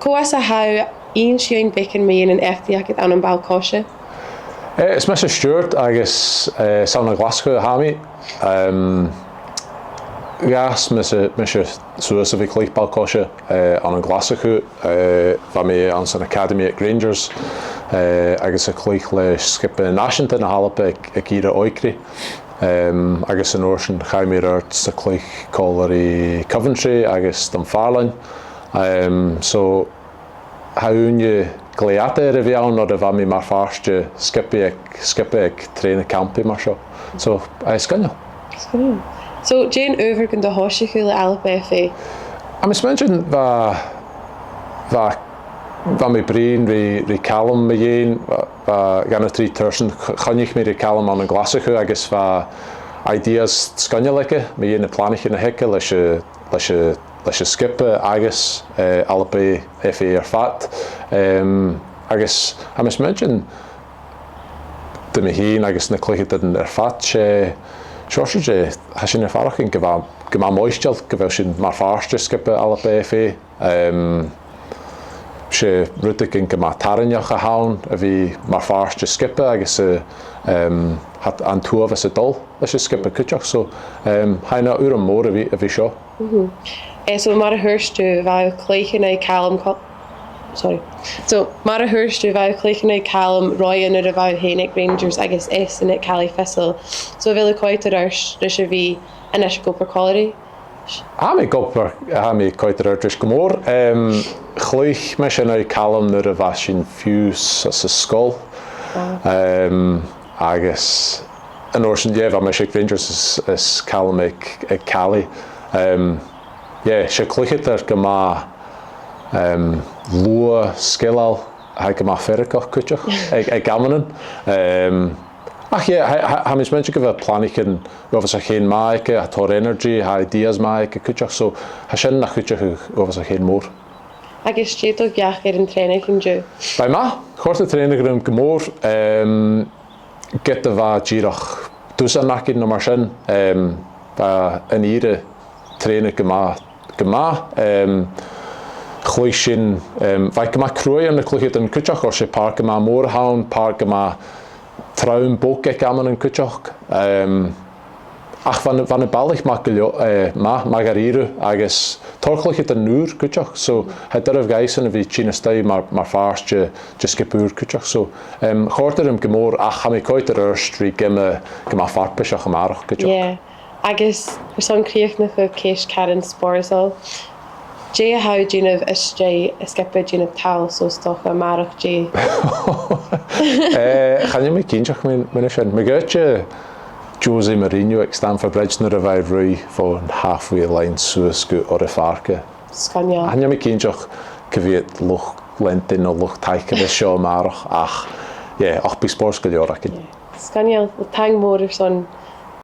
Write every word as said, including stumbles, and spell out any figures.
Cò às a tha thu? Inns dhuinn beagan mu dheidhinn an eachdraidh agad ann am ball-coise. Eh, is mise Stuart agus, eh, 's ann à Glaschu a tha mi. Em, dh'fhàs mise, mise suas a bhith a' cluich ball-coise, eh, ann an Glaschu, eh, bha mi anns an academy aig Rangers, eh, agus a' cluich le sgioba nàiseanta na h-Alba aig, aig ìre òigridh. Em, agus an uair sin chaidh mi air adhart 's a' cluich còmhla ri Coventry agus Dunfermline. Em, so, tha ùine glè fhada air a bhith ann nuair a bha mi mar phàirt de sgioba aig, sgioba aig trèanadh campaidh mar seo. So, eh, sgoinneil. Sgoinneil. So, dè an adhbhar gun do thòisich thu le Alba F A? Tha mi a' smaointinn, bha, bha, bha mi a' bruidhinn ri, ri Calum mu dheidhinn, bha, bha, dha na trì tursan, ch-, choinnich mi ri Calum ann an Glaschu agus bha ideas sgoinneil aige mu dheidhinn na planaichean a th' aige leis a', leis a', leis an sgioba agus, eh, Alba F A air fad. Em, agus tha mi a' smaointinn, do mi fhìn agus na cluicheadairean air fad, 's e, seòrsa de, tha sinn a' faireachdainn gu math, gu math moiteil gu bheil sinn mar phàirt de sgioba Alba F A. Em, 's e rudeigin gu math tarraingeach a th' ann a bhith mar phàirt de sgioba agus, eh, em, tha, an t-uabhas a' dol leis an sgioba cuideachd. So, em, tha e na urram mòr a bhith, a bhith seo. Mhm. Eh, so mar a thuirt thu, bha thu a' cluich an aghaidh Calum Co-, sorry. So mar a thuirt thu, bha thu a' cluich an aghaidh Calum roimhe nuair a bha thu fhèin aig Rangers agus esan aig Caley Thistle. So a bheil thu a' coimhead air adhart ris a bhith a-nis ag obair còmhla ris? Tha mi ag obair, tha mi a' coimhead air adhart ris gu mòr. Em, chluich mise an aghaidh Calum nuair a bha sinn fiù 's sa sgoil. Wow. Em, agus an uair sin, yeah, bha mise aig Rangers is, is Calum aig, aig Caley. Em, yeah, 's e cluicheadair gu math, em, luath-sgileil, tha e gu math feargach cuideachd aig, aig amannan. Em, ach yeah, tha, tha, tha mi a' smaointinn gu bheil planaichean uabhasach fhèin math aige, tha tòrr energy, tha ideas math aige cuideachd, so tha sin na chuideachadh uabhasach fhèin mòr. Agus dè do bheachd air an trèanadh an-diugh? Bha e math, chòrd an trèanadh rium gu mòr, em, ged a bha dìreach dusan againn no mar sin, em, bha an ìre trèanadh gu math, gu math, em, chluich sinn, em, bha e gu math cruaidh air na cluicheadairean cuideachd, oir 's e pàirc gu math mòr a th' ann, pàirc gu math trom bog aig amannan cuideachd. Em, ach bha na, bha na balaich math gu leò-, eh, math, math dha-rìribh, agus tòrr chluicheadairean ùr cuideachd, so tha e doirbh dhaibhsan a bhith a' tighinn a-staigh mar, mar phàirt de, de sgioba ùr cuideachd. So, em, chòrd e rium gu mòr, ach tha mi a' coimhead air adhart ri geama gu math farpaiseach a-màireach cuideachd. Yeah. Agus airson crìochnachadh, ceist caran spòrsail. Dè a tha thu a' dèanamh a-staigh, a' sgioba a' dèanamh tadhal, so 's dòcha a-màireach dè? Eh, chan eil mi cinnteach mu, mu dheidhinn sin. Ma dh'fhaodte Jose Mourinho aig Stamford Bridge nuair a bha e a' ruith bhon halfway line suas gu oir a' phàirce. Sgoinneil. Chan eil mi cinnteach cia mheud luchd-leantainn no luchd-taic a bhios seo a-màireach, ach, yeah, ach bidh spòrs gu leòr againn. Yeah. Sgoinneil, well, taing mhòr airson